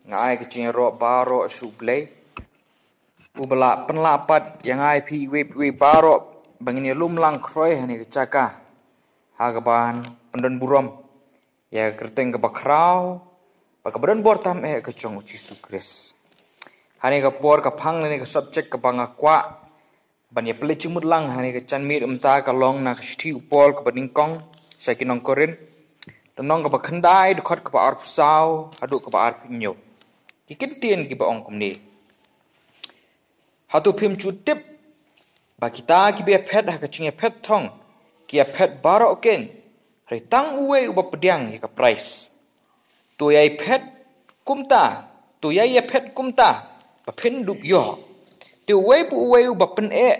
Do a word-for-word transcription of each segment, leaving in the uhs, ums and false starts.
Nga ai ka jingïaroh baroh sha U Blei, uba la pynlah pat ïa nga ïa phi iwei pa iwei baroh, ba ngin ïalum lang khroi ha kane ka jaka, ha kaban pyndon burom ïa ka kyrteng kaba khraw bad kaba don bor tam eh ka jong U Jisu Khrist. Ha kane ka por ka phang lane ka subject kaba nga kwah ban ïa pynleit jingmut lang ha kane ka janmiet mynta ka long na ka shithi u Paul kaba nyngkong sha ki nong Korinth, lynnong kaba khyndai, dkhot kaba arphew saw haduh kaba arphew hynñiew. Ki kyntien kiba ong kumne: Hato phim ju tip ba kita kiba ïaphet ha ka jingïaphet thong ki ïaphet baroh keiñ, hynrei tang uwei uba pdiang ïa ka prais? To ïai phet kumta, to ïai ïaphet kumta, ba phin dup ïoh. Te uwei pa uwei uba pyneh,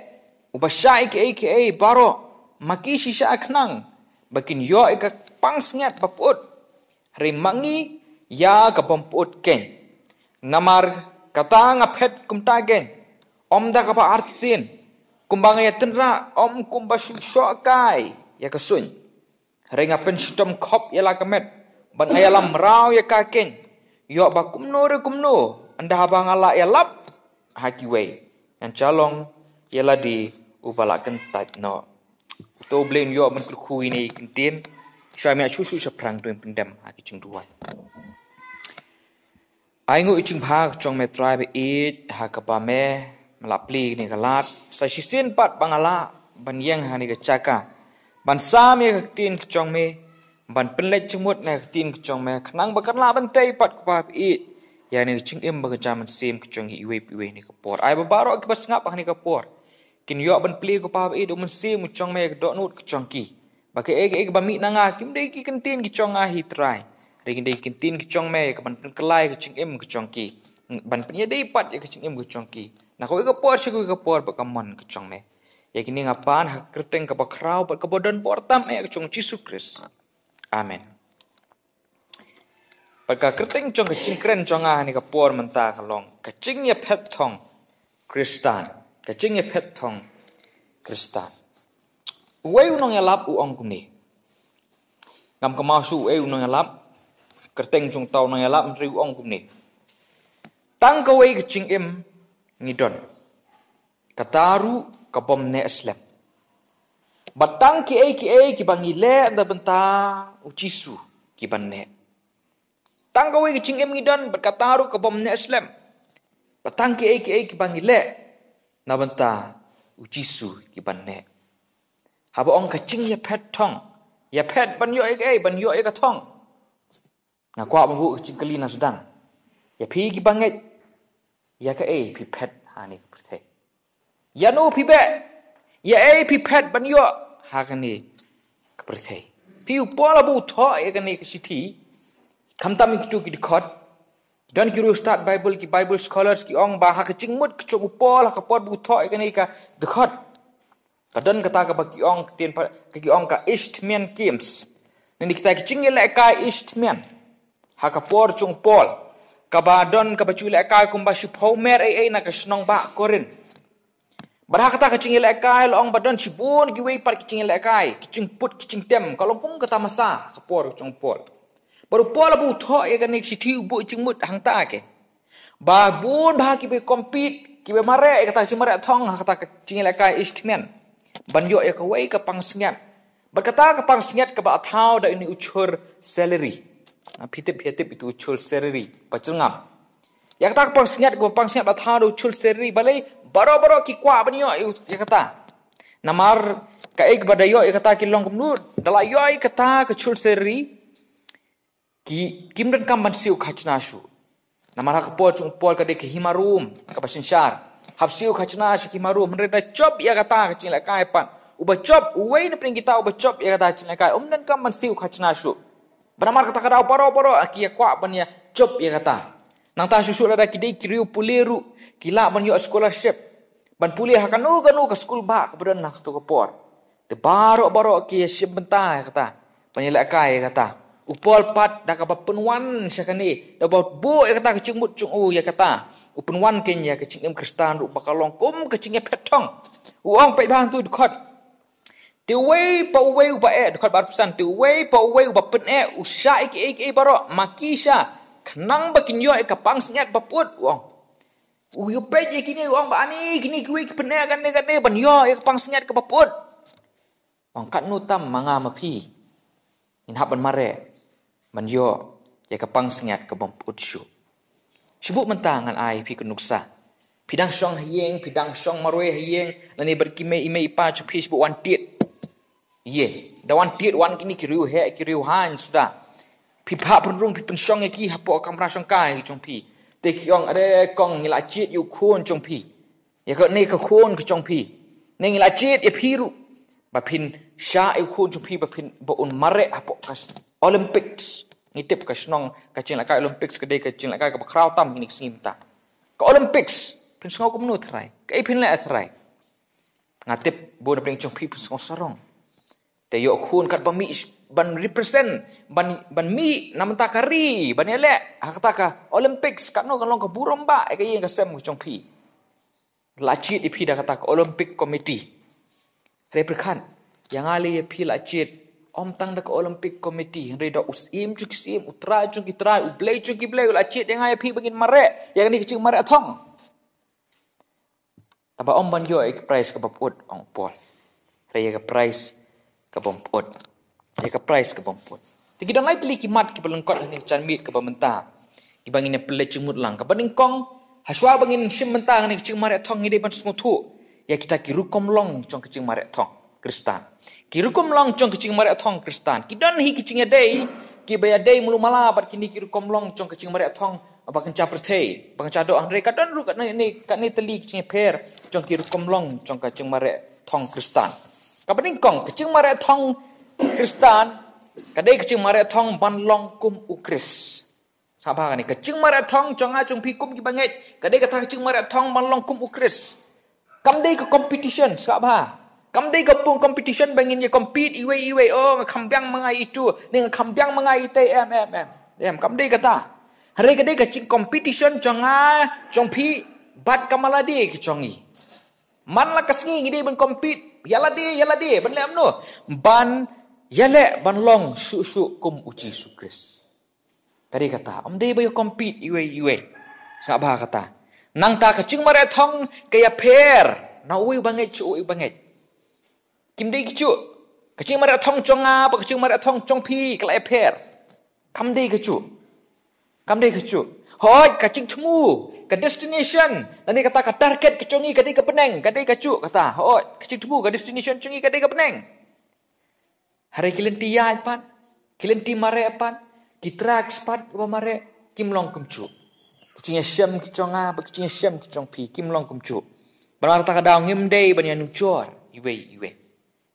uba shah ïa kiei kiei baroh, ma ki shisha khnang ba kin ïoh ïa ka pansngiat ba pyut, hynrei ma ngi ïa ka bym pyut keiñ. Namar kata nga phet kumta keiñ, ym da kaba artatien, kumba nga ïatynrah, ym kumba shu shoh kai ïa ka suiñ. Hynrei nga pynshitom khop ïa la ka met, bad nga ïalam mraw ïa ka keiñ, ïoh ba kumno re kumno, ynda haba nga la ïalap ha kiwei, ngan sa long ïa lade uba la kyntait noh. To U Blei un ïoh ban kyrkhu ïa kine ki kyntien, sha me shu shu shaphrang, to ngin pyndem ha ki jingduwai. Ai nguh ïa ka jingbha ka jong me Trai ba ïeit, ha kaba me, me la plie ïa kane ka lad, sa shisien pat ba nga lah ban ïeng ha kane ka jaka ban sam ïa ka ktien ka jong me, ban pynleit jingmut na ka ktien ka jong me, khnang ba kan lah ban tei pat, ko Pa ba ïeit, ïa kane ka jingim ba ka jam mynsiem ka jong iwei pa iwei ha kane ka por. Ai ba baroh kiba sngap ha kane ka por kin ïoh ban plie, ko Pa ba ïeit, da u Mynsiem ka jong me, ka dohnud ka jong ki, ba kaei kaei kaba mih na nga kim dei ki kyntien ki jong nga hi Trai, hynrei kin dei ki kyntien ki jong me, kaban pynkylla ïa ka jingim ka jong ki, ban pynïadei pat ïa ka jingim ka jong ki na kawei ka por sha kawei ka por bad ka mon ka jong me. Ïa kine nga pan ha ka kyrteng kaba khraw bad kaba don bor tam eh ka jong U Jisu Khrist. Amen. Bad ka kyrteng jong ka jingkren jong nga ha kane ka por mynta ka long: Ka Jingïaphet Thong Khristan. Ka Jingïaphet Thong Khristan. Uwei u nongïalap u ong kumne. Ngam kynmaw shuh uei u nongïalap, kyrteng jong uta u nongïalap, hynrei u ong kumne: Tang kawei ka jingim ngi don, kata ruh ka bym neh slem. Bad tang kiei kiei kiba ngi leh na bynta U Jisu ki ban neh. Tang kawei ka jingim ngi don, bad kata ruh ka bym neh slem. Bad tang kiei kiei kiba ngi leh na bynta U Jisu ki ban neh. Haba ong ka jingïaphet thong, ïaphet ban ïoh ïa kaei? Ban ïoh ïa ka thong. Nga kwah ban buh ka jingkylli na sdang ïa phi kiba ngeit: Ïa kaei phi phet ha kane ka pyrthei? Ïa no phi beh? Ïa ei phi phet ban ïoh ha kane ka pyrthei? Phi, u Paul haba u thoh ïa kane ka shithi, khamtam ïa kito ki dkhot, don ki riewstad Baibl, ki Bible scholars ki ong ba ha ka jingmut ka jong u Paul ha ka por ba u thoh ïa kane ka dkhot, ka don kata kaba ki ong, ka tien pat, ka ki ong ka East Mian Games. Nani kita ki jingïalehkai East Mian ha ka por jong u Paul, kaba don kaba ju lehkai kumba shiphew mer ei ei na ka shnong ba Korinth. Bad ha kata ka jingïalehkai la ong ba don shibun kiwei pat ki jingïalehkai, ki jingput ki jingtem, ka long kum ka tamasa ha ka por jong u Paul. Bad u Paul haba u thoh ïa kane ka shithi u buh jingmut hangta, ka ba bun bha kiba compete, kiba mareh ïa kata ka jingmareh thong ha kata ka jingïalehkai East Mian, ban ïoh ïa kawei ka pansngiat. Bad kata ka pansngiat kaba la thaw da une u jhur celery. Phi tip, phi tip ïa utu u jhur celery ba jyrngam. Ïa kata ka pansngiat, kaba pansngiat ba la thaw da u jhur celery, balei baroh baroh ki kwah ban ïoh ïa kata? Namar kaei kaba da ïoh ïa kata ki long kumno? Da la ïoh ïa kata ka jhur celery, ki, kim donkam ban siew khajna shuh. Namar ha ka por jong u Paul ka dei ka hima Rom kaba synshar. Hap siew khajna sha ka hima Rom. Hynrei da jop ïa kata ka jingïalehkai pat, uba jop, uwei na pdeng kita uba jop ïa kata ka jingïalehkai, um donkam ban siew khajna shuh. Bad namar kata ka daw baroh baroh ki ïa kwah ban ïa jop ïa kata. Nangta shuh shuh lada ki dei ki riew pule ruh, ki lah ban ïoh scholarship ban pule ha kano kano ka skul ba kaba don ha kato ka por. Te baroh baroh ki ïa shim bynta ïa kata, ban ïalehkai ïa kata. U Paul pat da kaba pynwan sha kane, da ba buh ïa kata ka jingmut jong u ïa kata, u pynwan keiñ ïa ka jingim Khristan ruh ba ka long kum ka jingïaphet thong. U ong pat bha hangtu dkhot: Te uwei pa uwei uba eh, dkhot ba arphew san, te uwei pa uwei uba pyneh u shah ïa kiei kiei baroh, ma ki sha Khnang ba kin ïoh ïa ka pansngiat ba put, u ong. U ïoh peit ïa kine, u ong ba ani kine kiwei ki pyneh kane kane ban ïoh ïa ka pansngiat kaba put. Ong katno tam ma nga ma phi. Ngin hap ban mareh ban ïoh ïa ka pansngiat kabym put shuh. Shu buh mynta ngan ai phi ka nuksa. Phi dang shong ha ïing, phi dang shong marwei ha ïing, lane bad ki mei i mei i pa jong phi, shu buh wan tied. Ïe, da wan tied wan kine ki riew heh ki riew haiñ suda. Phi phah pynrung phi pynshong ïa ki hapoh kamra shongkai jong phi. Te ki ong, are kong, ngi la jied ïa u khun jong phi. Ïa kane ka khun ka jong phi. Ne ngi la jied ïa phi ruh. Ba phin shah ïa u khun jong phi ba phin, ba un mareh hapoh ka Olympics. Ngi tip ka shnong, ka jinglehkai Olympics ka dei ka jinglehkai kaba khraw tam kine ki sngi mynta. Ka Olympics, phin sngew kumno tharai? Kaei phin leh tharai? Nga tip bun na pdeng jong phi phin sngew sarong. Te ïoh khun kat ba mih sh-, ban represent, ban, ban mih na bynta ka ri, ban ïaleh ha kata ka Olympics, katno kan long ka burom ba ïa ka ïing ka sem ka jong phi. La jied ïa phi da kata ka Olympic Committee. Hynrei pyrkhat, ïa nga lei ïa phi la jied, ym tang da ka Olympic Committee, hynrei da u Syiem jong ki syiem, u Trai jong ki trai, u Blei jong ki blei, u la jied ïa nga ïa phi ba ngin mareh ïa kane ka jingmareh thong. Tangba ym ban ïoh ïa ka prize kaba put, ong u Paul. Hynrei ïa ka prize kabym put. Ïa ka prize kabym put. Te ki don lai tylli ki mat kiba lyngkot ha kane ka janmiet kaba mynta, kiba ngin ïa pynleit jingmut lang. Kaba nyngkong, hashwa ba ngin shim bynta ha kane ka jingmareh thong, ngi dei ban sngewthuh ïa kita ki rukom long jong ka jingmareh thong Khristan. Ki rukom long jong ka jingmareh thong Khristan. Ki don hi ki jingïadei kiba ïadei malu mala bad kine ki rukom long jong ka jingmareh thong ba kynja pyrthei, ba kynja doh, hynrei ka don ruh kane, kane tylli ki jingïapher jong ki rukom long jong ka jingmareh thong Khristan. Kaba nyngkong, ka jingmareh thong Khristan ka dei ka jingmareh thong ban long kum u Khrist. Sngap bha kane, ka jingmareh thong jong nga jong phi kum ki bangeit ka dei kata ka jingmareh thong ban long kum u Khrist. Kam dei ka competition, sngap bha. Kam dei ka pung competition ba ngin ïa compete iwei iwei, oh, nga kham biang ma nga itu, ne nga kham biang ma nga ite, em, em, em. Em, kam dei kata. Hynrei ka dei ka jing competition jong nga jong phi bad ka malade ka jong ngi. Man la ka sngi ngi dei ban compete ïalade ïalade, ban leh kumno? Ban ïaleh ban long shuh shuh kum u Jisu Khrist. Ka dei kata, ym dei ba ïa compete iwei iwei. Sngap bha kata. Nangta ka jingmareh thong ka ïapher na uwei u bangeit sha uwei u bangeit. Kim dei ki juh. Ka jingmareh thong jong nga bad ka jingmareh thong jong phi ka la ïapher. Kam dei ka juh. Kam dei ka juh. Hooid, ka jingthmu, ka destination, lane kata ka target ka jong ngi ka dei ka bneng, ka dei ka juh kata. Hooid, ka jingthmu, ka destination jong ngi ka dei ka bneng. Hynrei ki lynti ïaid pat, ki lynti mareh pat, ki drugs pat ba mareh, kim long kumjuh. Ki jingïashem ki jong nga bad ki jingïashem ki jong phi kim long kumjuh. Bad namar kata ka daw ngim dei ban ïanujor iwei iwei.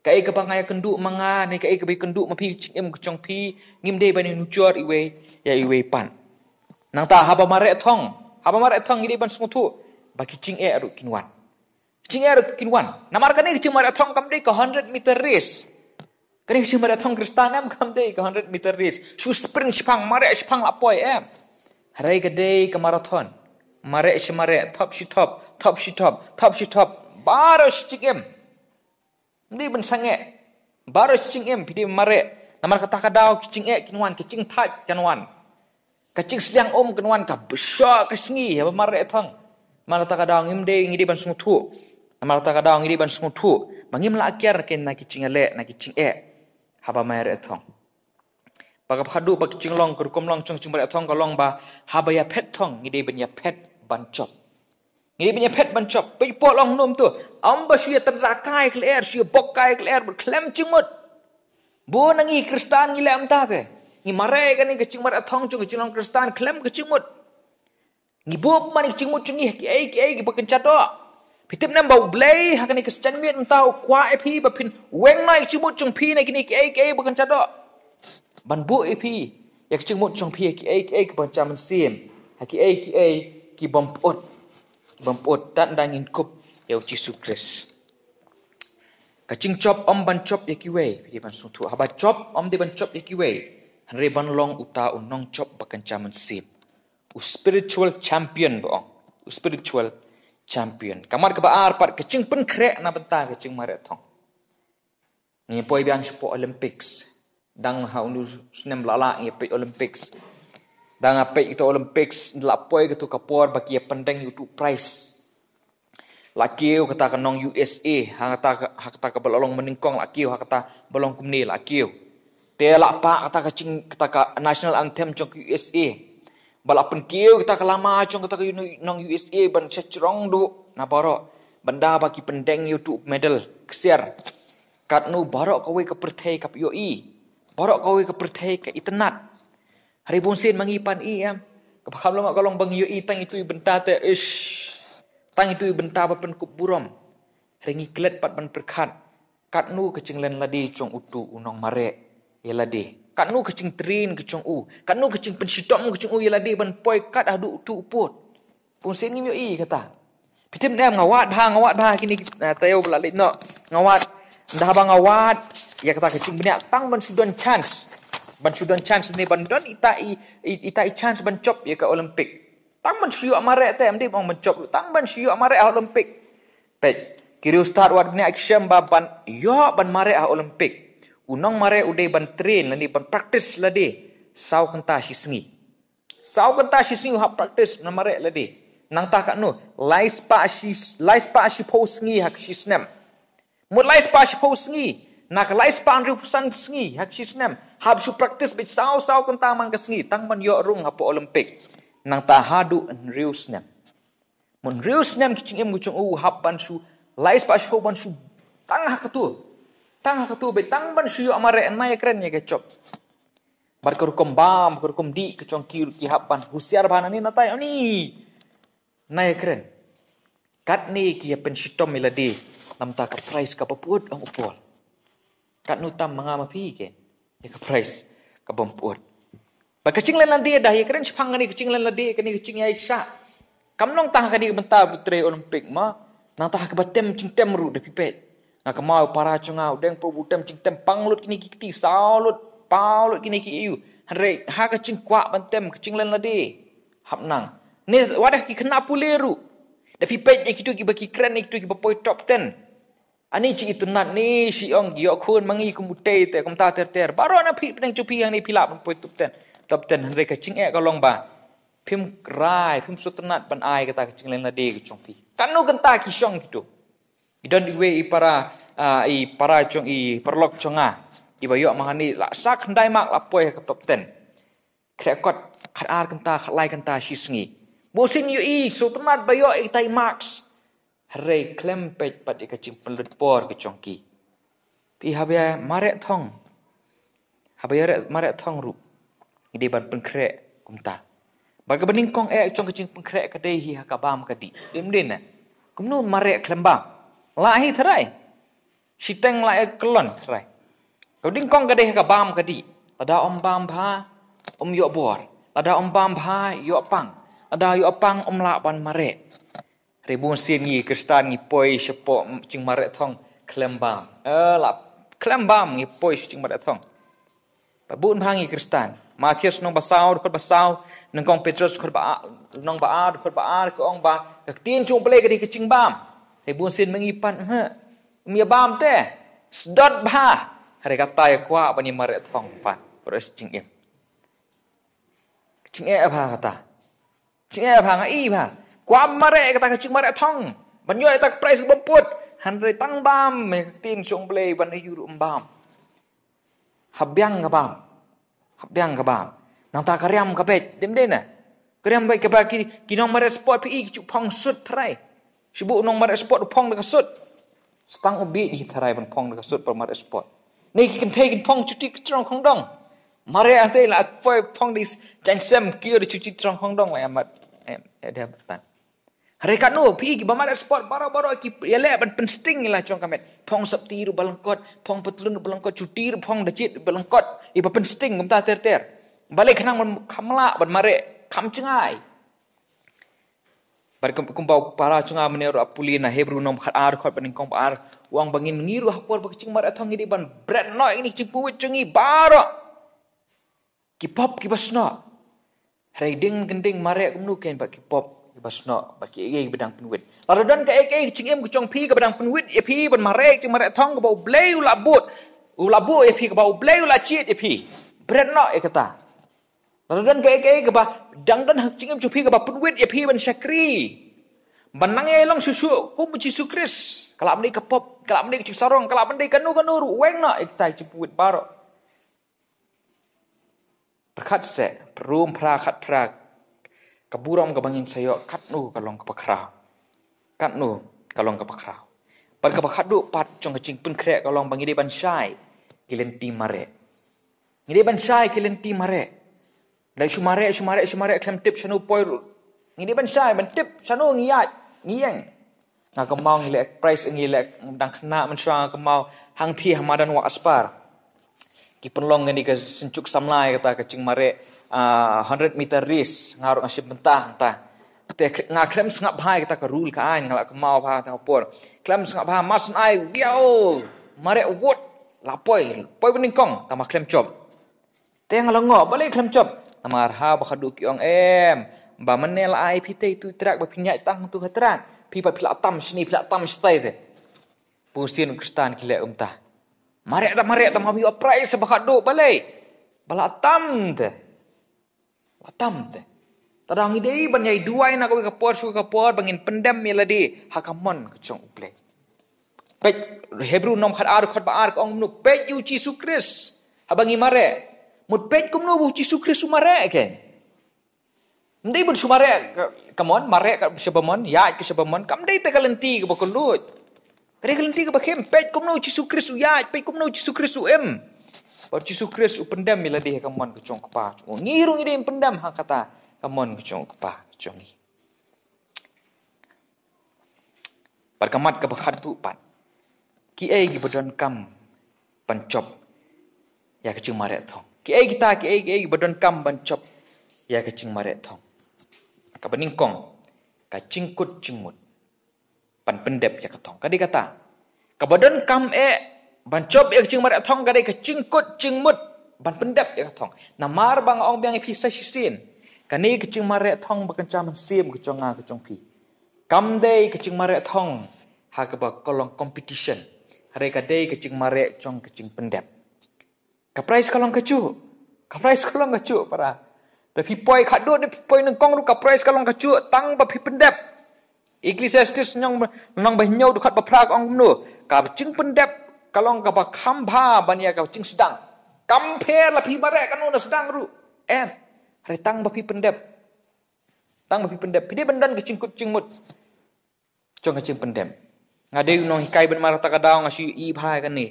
Kaei kaba nga ïakynduh ma nga ne kaei kaba ïakynduh ma phi, ka jingim ka jong phi, ngim dei ban ïanujor iwei ïa iwei pat. Nangta haba mareh thong, haba mareh thong ngi dei ban sngewthuh ba ki jingeh ruh kin wan. Jingeh ruh kin wan. Namar kane ka jingmareh thong kam dei ka hundred meter race. Kane ka jingmareh thong Khristan em kam dei ka hundred meter race. Shu sprint shipang, mareh shipang la poi em. Hynrei ka dei ka marathon. Mareh shi mareh, thop shi thop, thop shi thop, thop shi thop. Baroh shi jingim. Ym dei ban sangeh. Baroh shi jingim phi dei mareh. Namar kata ka daw ki jingeh kin wan, ki jingthait kan wan. Ka jingsliang um kan wan, ka bshoh ka sngi haba mareh thong. Namar kata ka daw ngim dei, ngi dei ban sngewthuh. Namar kata ka daw ngi dei ban sngewthuh ba ngim lah kiar kin na ki jingïaleh, na ki jingeh haba mareh thong. Ba ka khadduh ba ka jinglong, ka rukom long jong ka jingmareh thong ka long ba haba ïaphet thong ngi dei ban ïaphet ban jop. Ngi dei ban ïaphet ban jop. Peit, pok long kum to. Ym ba shu ïatynrah kai ka lyer, shu ïabok kai ka lyer bad khlem jingmut. Bun na ngi Khristan ngi leh kumta te. Ngi mareh kane ka jingmareh thong jong ka jinglong Khristan khlem ka jingmut. Ngi buh man ka jingmut jong ngi ha kiei kiei kiba kynja doh. Phi tip ne em ba U Blei ha kane ka janmiet mynta u kwah ïa phi ba phin weng noh ïa ka jingmut jong phi na kine kiei kiei ba kynja doh. Ban buh ïa phi ïa ka jingmut jong phi ha kiei kiei kiba kynja mynsiem, ha kiei kiei kibym pyut, kibym pyut. Tang da ngin kup ïa U Jisu Khrist. Ka jingjop ym ban jop ïa kiwei, phi dei ban sngewthuh. Haba jop ym dei ban jop ïa kiwei, hynrei ban long uta u nongjop ba kynja mynsiem. U spiritual champion ba ong. U spiritual champion. Ka mat kaba ar pat, ka jingpynkhreh na bynta ka jingmareh thong. Ngi poi biang shapoh Olympics. Dang ha une u snem la lah ngi peit Olympics. Da nga peit kita Olympics, la poi katu ka por ba ki ïa pyndeng ïa utu u prize. La kiew kata ka nong U S A, ha kata ka, ha kata ka ba la long mynnyngkong la kiew, ha kata ba long kumne la kiew. Te la pah kata ka jing, kata ka national anthem jong ka U S A. Ba la pynkiew kata ka lama jong kata ka nong U S A ban sha jrong duh na baroh. Ban da ba ki pyndeng ïa utu u medal ksiar. Katno baroh kawei ka pyrthei ka ïohi. Baroh kawei ka pyrthei ka itynnad. Hynrei bunsien ma ngi pan i em. Kaba kham long ka long ba ngi ïohi tang itu i bynta te ish. Tang itu i bynta ba pynkup burom. Hynrei ngi klet pat ban pyrkhat. Katno ka jinglen lade jong utu u nongmareh ïa lade. Katno ka jingtrain ka jong u. Katno ka jingpynshitom ka jong u ïa lade ban poi kat haduh utu u pud. Bunsien ngim ïohi kata. Phi tip ne em, nga wad bha, nga wad bha kine ki, ah, taïew ba la leit noh. Nga wad, ynda haba nga wad ïa kata ka jingbniah tang ban shu don chance. Ban shu don chance ne ban don ita i, i, ita i chance ban jop ïa ka Olympic. Tang ban shu ïoh mareh te, ym dei ban ong ban jop, tang ban shu ïoh mareh ha Olympic. Peit, ki riewstad wad bniah ki shem ba ban ïoh ban mareh ha Olympic. U nongmareh u dei ban train lane ban practice lade saw kynta shi sngi. Saw kynta shi sngi u hap practice na mareh lade. Nangta katno, lai spah shi, lai spah shiphew sngi ha ka shi snem. Mut lai spah shiphew sngi, na ka lai spah hynriewphew san sngi ha ka shi snem. Hap shu practice beit saw, saw kynta man ka sngi, tang ban ïoh rung hapoh Olympic. Nangta haduh hynriew snem. Mut hynriew snem ki jingim ka jong u hap ban shu, lai spah shiphew ban shu, tang ha katu. Tang ha katu beit, tang ban shu ïoh mareh, na ïakren ïa ka jop. Bad ka rukom bam, ka rukom dih ka jong ki, ki hap ban husiar bha nangne natai, ani. Na ïakren. Katne ki ïa pynshitom ïa lade namar ka prize kaba pyut, ong u Paul. Katno tam ma nga ma phi kein ïa ka prize kaba pyut. Bad ka jinglen lade, da ïakren shaphang kane ka jinglen lade, kane ka jingïaishah. Kam long tang ha kane ka bynta ba trei Olympic ma, nangta ha kaba tem jingtem ruh da phi peit. Nga kynmaw para jong nga u Deng Prabhu u tem jingtem, pang lut kine ki kti, saw lut, paw lut kine ki ïew. Hynrei ha ka jingkwah ban tem ka jinglen lade, hap nang. Ne wat da ki khynnah pule ruh, da phi peit ïa kito kiba ki kren, ïa kito kiba poi top ten. Ani, shi itynnad ne shi ong, ïoh khun ma ngi kum utei te, kumta ter ter. Baroh na phi pdeng jong phi hangne phi lah ban poi top ten. Top ten, hynrei ka jingeh ka long ba phim rai, phim sngewtynnad ban ai kata ka jinglen lade ka jong phi. Katno kynta ki shong kito. I don iwei i para, ah, i para jong, i paralok jong nga, iba ïoh ma hangne la sa khyndai mark la poi ha ka top ten. Khreh kot, khatar kynta, khatlai kynta shi sngi. Bunsien ïohi sngewtynnad ba ïoh ïa kitai marks. Hynrei khlem peit pat ïa ka jingpynlut por ka jong ki. Phi, haba ïa mareh thong, haba ïa re-, mareh thong ruh, ngi dei ban pynkhreh kumta. Bad kaba nyngkong eh jong ka jingpynkhreh ka dei hi ha ka bam ka dih. Dei ym dei ne? Kumno mareh khlem bam? Lah hi tharai. Shiteng lah ïa kyllon tharai. Kaba nyngkong ka dei ha ka bam ka dih. Lada ym bam bha, ym ïoh bor. Lada ym bam bha, ïoh pang. Lada ïoh pang, ym lah ban mareh. Hynrei bunsien ngi Khristan ngi poi shapoh jingmareh thong khlem bam. Eh, la khlem bam ngi poi sha jingmareh thong. Ba bun bha ngi Khristan. Mathaios lynnong ba saw, dkhot ba saw, Nyngkong Petros dkhot ba ar, lynnong ba ar, dkhot ba ar, ka ong ba ka ktien jong U Blei ka dei ka jingbam. Hynrei bunsien ma ngi pat, eh, ym ïa bam te. Sdot bha. Hynrei kata ïa kwah ban ïa mareh thong pat. Pres jingim. Jingeh bha kata. Jingeh bha, nga i bha. Kwah mareh kata ka jingmareh thong. Ban ïoh ïa kata ka prize kaba pyut. Hynrei tang bam, eh, ka ktien jong U Blei ban ïa ruh ym bam. Hap biang ka bam. Hap biang ka bam. Nangta ka riam ka beit. Dei ym dei ne? Ka riam beit kaba ki, ki nongmareh sport phi i ki ju phong sut tharai. Shu buh u nongmareh sport u phong da ka sut. Sa tang u bieit hi tharai ban phong da ka sut ba mareh sport. Ne ki kynthei kin phong juti ka jrong khongdong. Mareh hangtei la poi phong da i jaiñsem, kiew da juti jrong khongdong la ïa mat. Em, ïa dei hap tan. Hynrei katno phi kiba mareh sport baroh baroh ki ïaleh ban pynsting ïa la jong ka met. Phong sopti ruh ba lyngkot, phong patlun ruh ba lyngkot, juti ruh phong da jied ba lyngkot. Iba pynsting kumta ter ter. Balei khnang ban kham lah ban mareh kham jngai. Bad kum, kumba u para jong nga mynne ruh ap pule na Hebru lynnong ba khatar dkhot ba nyngkong ba ar, u ong ba ngin, ngi ruh ha por ba ka jingmareh thong ngi dei ban bret noh ïa kine ki jingpynwit jong ngi baroh. Ki pop kiba snoh. Hynrei dei ban kyndeng mareh kumno kein bad ki pop kiba snoh, bad kiei kiei kiba dang pynwit. Lada don kaei kaei ka jingim ka jong phi kaba dang pynwit ïa phi ban mareh ka jingmareh thong kaba U Blei u la bud, u la buh ïa phi, kaba U Blei u la jied ïa phi, bret noh ïa kata. Lada don kaei kaei kaba dang don ha ka jingim jong phi kaba pynwit ïa phi ban shakri, ban nang ïai long shuh shuh kum u Jisu Khrist, ka lah ban dei ka pop, ka lah ban dei ka jingsarong, ka lah ban dei kano kano ruh, weng noh ïa kita ki jingpynwit baroh. Pyrkhat seh, Rom phra khatphra, ka burom kaba ngin sa ïoh katno ka long kaba khraw. Katno ka long kaba khraw. Bad kaba khatduh pat jong ka jingpynkhreh ka long ba ngi dei ban shai ki lynti mareh. Ngi dei ban shai ki lynti mareh. Lada shu mareh, shu mareh, shu mareh, khlem tip shano poi ruh. Ngi dei ban shai, ban tip shano ngi ïaid, ngi ïeng. Nga kynmaw ngi leh prize, ngi leh dang khynnah mynshuwa, nga kynmaw hangthie ha madan Wah Aspar. Ki pynlong kane ka synjuk samla ïa kata ka jingmareh, ah, hundred meter race, nga ruh nga shim bynta hangta. Te khle-, nga khlem sngap bha ïa kata ka rule ka aiñ, nga la kynmaw bha tang por. Khlem sngap bha, mar syn ai, wiaw, mareh wut, la poi, poi ba nyngkong, tangba khlem jop. Te nga la ong, balei khlem jop? Namar haba khadduh ki ong, em, ba mynne la ai phi te itu i track ba phin ïaid tang tu ha track. Phi pat phi la tam shane, phi la tam shatai te. Bun sien u Khristan ki leh kumta. Mareh da mareh da, ma ïoh prize ba khadduh, balei? Ba la tam te. La tam te. Te da ngi dei ban ïai duwai na kawei ka por sha ka por ba ngin pyndem ïa lade ha ka mon ka jong U Blei. Peit Hebru lynnong khatar, khatba ar ka ong kumno, peit ïa u Jisu Khrist haba ngi mareh. Mut peit kumno ba u Jisu Khrist u mareh, ke. Ym dei ban shu mareh ka, ka mon, mareh ka shaba mon, ïaid ka shaba mon, kam dei te ka lynti kaba kylluid. Ka dei ka lynti kaba khim, peit kumno u Jisu Khrist u ïaid, peit kumno u Jisu Khrist u im. Bad u Jisu Khrist u pyndem ïa lade ha ka mon ka jong u Kpa. Ngi ruh ngi dei ban pyndem ha kata ka mon ka jong u Kpa ka jong ngi. Bad ka mat kaba khatduh pat. Kiei kiba donkam ban jop ïa ka jingmareh thong. Kiei kita, kiei, kiei kiba donkam ban jop ïa ka jingmareh thong. Kaba nyngkong, ka jingkut jingmut ban pyndep ïa ka thong. Ka dei kata. Kaba donkam eh ban jop ïa ka jingmareh thong ka dei ka jingkut jingmut ban pyndep ïa ka thong. Namar ba nga ong biang ïa phi sa shisien. Kane ka jingmareh thong ba kynja mynsiem ka jong nga ka jong phi. Kam dei ka jingmareh thong ha kaba ka long competition. Hynrei ka dei ka jingmareh jong ka jingpyndep. Ka prize ka long kajuh. Ka prize ka long kajuh, para. Da phi poi khadduh, da phi poi nyngkong ruh ka prize ka long kajuh, tang ba phi pyndep. Ecclesiastes lynnong, lynnong ba hynñiew dkhot ba phra ka ong kumno. Ka jingpyndep ka long kaba kham bha ban ïa ka jingsdang. Kam pher la phi mareh kano na sdang ruh. Em. Hynrei tang ba phi pyndep. Tang ba phi pyndep. Phi dei ban don ka jingkut jingmut jong ka jingpyndep. Nga dei u nonghikai bad namar kata ka daw nga shu ïohi bha ïa kane.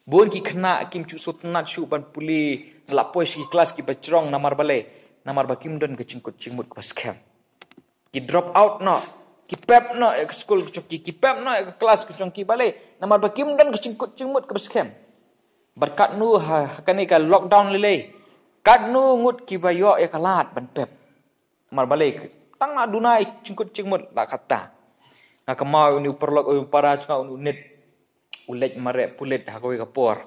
Bun ki khynnah kim ju sngewtynnat shuh ban pule, la poi sha ki klas kiba jrong, namar balei? Namar ba kim don ka jingkut jingmut kaba skhem. Ki drop out noh, ki pep noh ïa ka skul ka jong ki, ki pep noh ïa ka klas ka jong ki, balei? Namar ba kim don ka jingkut jingmut kaba skhem. Bad katno ha, ha kane ka lockdown lei lei, katno ngut kiba ïoh ïa ka lad ban pep. Namar balei? Tang na duna i jingkut jingmut la kata. Nga kynmaw uni u paralok, u para jong nga, uni u Nit. U leit mareh pulit ha kawei ka por.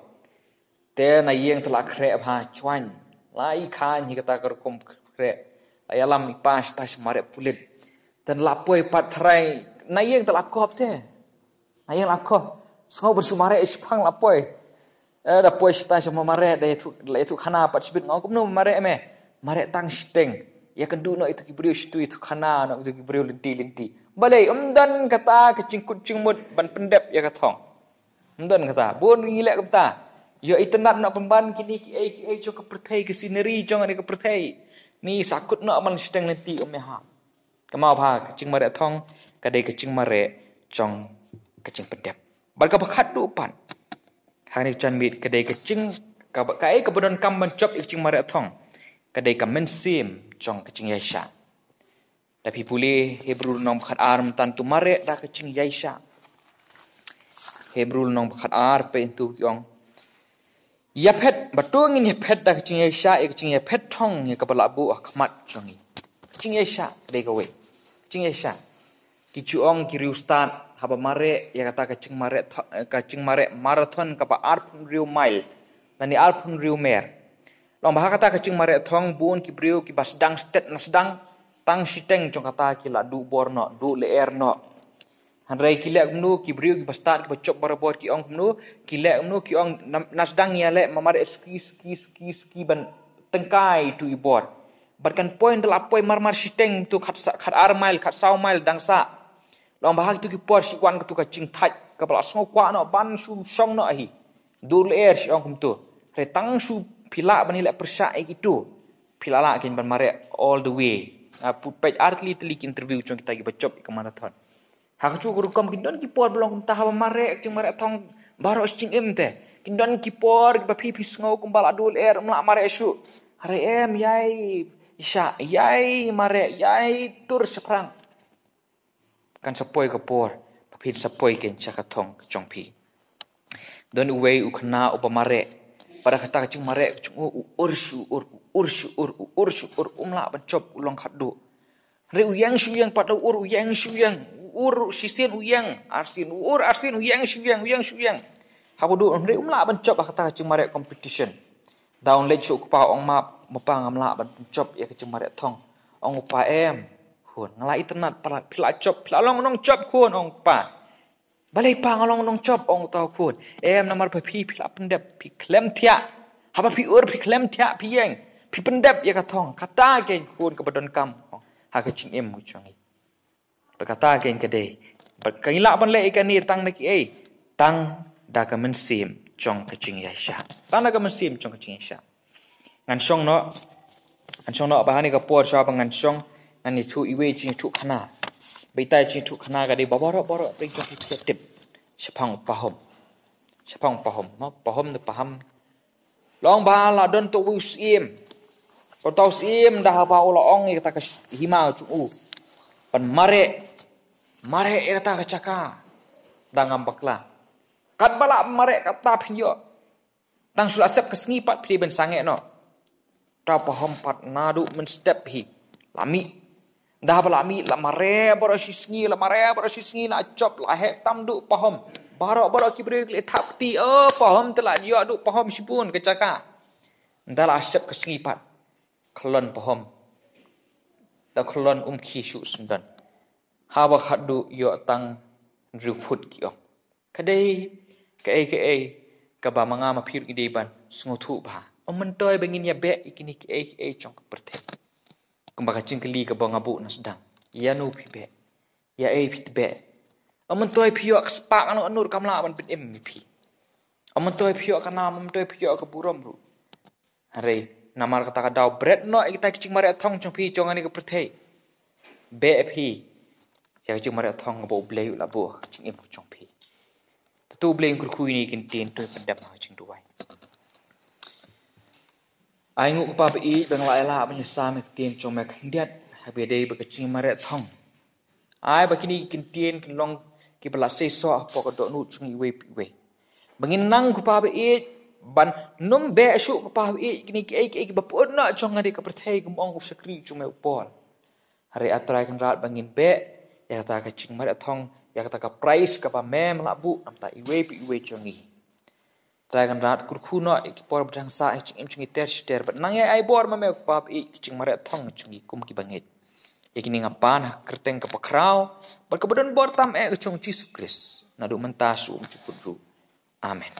Te na ïing te la khreh bha, chwaiñ. La i khaiñ hi kata ka rukom khreh. La ïalam i pass, pass mareh pulit. Te la poi pat tharai na ïing te la kop te. Na ïing la kop. Sngew ban shu mareh shiphang la poi. Eh, da poi shata sha ma mareh, da ïathuh, la ïathuh khana pat shibit, nga ong kumno mareh me. Mareh tang shiteng. Ïakynduh noh ïa tu ki briew shitu, ïathuh khana noh ïa tu ki briew lynti lynti. Balei, ym don kata ka jingkut jingmut ban pyndep ïa ka thong. Ym don kata. Bun ngi leh kumta. Ïoh itynnad noh pynban kine kiei kiei jong ka pyrthei, ka scenery jong kane ka pyrthei. Ngi sa kut noh ban shiteng lynti, ym ïahap. Kynmaw bha, ka jingmareh thong ka dei ka jingmareh jong ka jingpyndep. Bad kaba khatduh pat, hangne ka janmiet, ka dei ka jing, kaba, kaei kaba donkam ban jop ïa ka jingmareh thong, ka dei ka mynsiem jong ka jingïaishah. Da phi pule Hebru lynnong ba khatar, mynta to mareh da ka jingïaishah. Hebru lynnong ba khatar, peit to ki ong. Ïaphet, ba to ngin ïaphet da ka jingïaishah, ïa ka jingïaphet thong ïa kaba la buh ha khmat jong ngi. Ka jingïaishah, dei kawei. Ka jingïaishah. Ki ju ong ki riewstad, haba mareh, ïa kata ka jingmareh tho-, ka jingmareh marathon kaba arphew hynriew mile. Lane arphew hynriew mer. Long ba ha kata ka jingmareh thong bun ki briew kiba sdang stet na sdang, tang shiteng jong kata ki la duh bor noh, duh lyer noh. Hynrei ki leh kumno, ki briew kiba stad, kiba jop barabor ki ong kumno, ki leh kumno, ki ong na, na sdang ïaleh ma mareh suki, suki, suki, suki ban tyngkai tu i bor. Bad kan poi nda la poi mar mar shiteng tu khat sa, khat ar mail, khat saw mail dang sa. Long ba ha kitu ki por shi wan kitu ka jingthait, kaba la sngew kwah noh ban shu shong noh hi. Dur lyer shi ong kumtu. Hynrei tang shu phi lah ban ïaleh pyrshah ïa kitu, phi lah lah kein ban mareh all the way. Nga pu peit ar tylli tylli ki interview jong kita kiba jop ïa ka marathon. Ha kajuh ka rukom kin don ki por ba long kumta, haba mareh ka jingmareh thong baroh shi jingim te. Kin don ki por kiba phi phi sngew kumba la dur lyer, ym lah mareh shuh. Hynrei em, ïai shah, ïai mareh, ïai tur shaphrang. Kan sa poi ka por ba phin sa poi kein sha ka thong ka jong phi. Don uwei u khynnah uba mareh. Bad ha kata ka jingmareh ka jong u, u ur shu ur, u ur shu ur, u ur shu ur, um lah ban jop, u long khatduh. Hynrei u ïeng shu ïeng, pat u ur u ïeng shu ïeng, u ur shisien u ïeng arsien, u ur arsien u ïeng shu ïeng, u ïeng shu ïeng. Haba duh hynrei um lah ban jop ha kata ka jingmareh competition. Da un leit sha u kpa, ong, "Ma, ma pa, ngam lah ban jop ïa ka jingmareh thong." Ong u kpa, "Em khun, nga la itynnad palat, phi la jop, phi la long u nongjop khun," ong u kpa. "Balei pa, nga long u nongjop?" ong uta u khun. "Em, namar ba phi, phi la pyndep, phi khlem thiah. Haba phi ur phi khlem thiah, phi ïeng, phi pyndep ïa ka thong. Kata kein khun kaba donkam ha ka jingim ka jong ngi. Ba kata kein ka dei ba ka ngi lah ban leh ïa kane tang da kiei, tang da ka mynsiem jong ka jingïaishah. Tang da ka mynsiem jong ka jingïaishah." Ngan shong noh, ngan shong noh, ba ha kane ka por shuwa ba ngan shong, ngan ïathuh iwei i jingïathuh khana. Ba itai i jingïathuh khana ka dei ba baroh baroh phi jong phi phi tip. Shaphang u Pahom. Shaphang u Pahom, mo, Pahom ne Paham. Long ba la don uto u syiem. Uto u syiem da haba u la ong ïa kata ka sh-, hima jong u ban mareh, mareh ïa kata ka jaka, da ngam bakla. Katba la mareh kata phin ïoh. Tang shu la sep ka sngi pat phi dei ban sangeh noh. Uta u Pahom pat naduh mynstep hi la mih. Da ba la mih, la mareh baroh shi sngi, la mareh baroh shi sngi, la jop, la heh tam, duh u Pahom. Baroh baroh ki briew ki la thap kti, "O, Pahom te la ïoh, duh u Pahom shibun ka jaka." Da la sep ka sngi pat, khlon u Pahom. Da khlon, um khie shuh syndon. Haba khatduh ïoh tang hynriew phut ki ong. Ka dei kaei kaei kaba ma nga ma phi ruh ngi dei ban sngewthuh bha. Ym myntoi ba ngin ïa beh ïa kine kiei kiei jong ka pyrthei. Kumba ka jingkylli kaba nga buh na sdang, ïa no phi beh? Ïa ei phi tbeh? Ym myntoi phi ïoh ka spah kano kano ruh kam lah ban pynim ïa phi. Ym myntoi phi ïoh ka nam, ym myntoi phi ïoh ka burom ruh. Hynrei namar kata ka daw bret noh ïa kita ki jingmareh thong jong phi jong kane ka pyrthei, beh phi ïa ka jingmareh thong kaba U Blei u la buh ha ka jingim ka jong phi. To U Blei un kyrkhu ïa kine ki ktien, to pyndep ha ka jingduwai. Ai nguh ko Kpa ba ïeit, ba ngi la ïa lah ban ïasam ïa ka ktien jong me khyndiat, haba ïadei bad ka jingmareh thong. Ai ba kine ki ktien kin long kiba la seisoh hapoh ka dohnud jong ngi iwei pa iwei. Ba ngin nang ko Kpa ba ïeit ban nym beh shuh ko Kpa ba ïeit kine kiei kiei kiba pyut noh jong kane ka pyrthei, kum ong u shakri jong me u Paul. Hynrei A Trai Kynrad, ba ngin beh ïa kata ka jingmareh thong, ïa kata ka prize kaba me me la buh na bynta iwei pa iwei jong ngi. Trai Kynrad, kyrkhu noh ïa ki por ba dang sah ha ka jingim jong ngi ter shi ter, bad nang ïa ai bor ma me ko Kpa ba ïeit, ka jingmareh thong jong ngi kum ki bangeit. Ïa kine nga pan ha ka kyrteng kaba khraw bad kaba don bor tam eh ka jong U Jisu Khrist, naduh mynta sha umjuh kut ruh. Amen.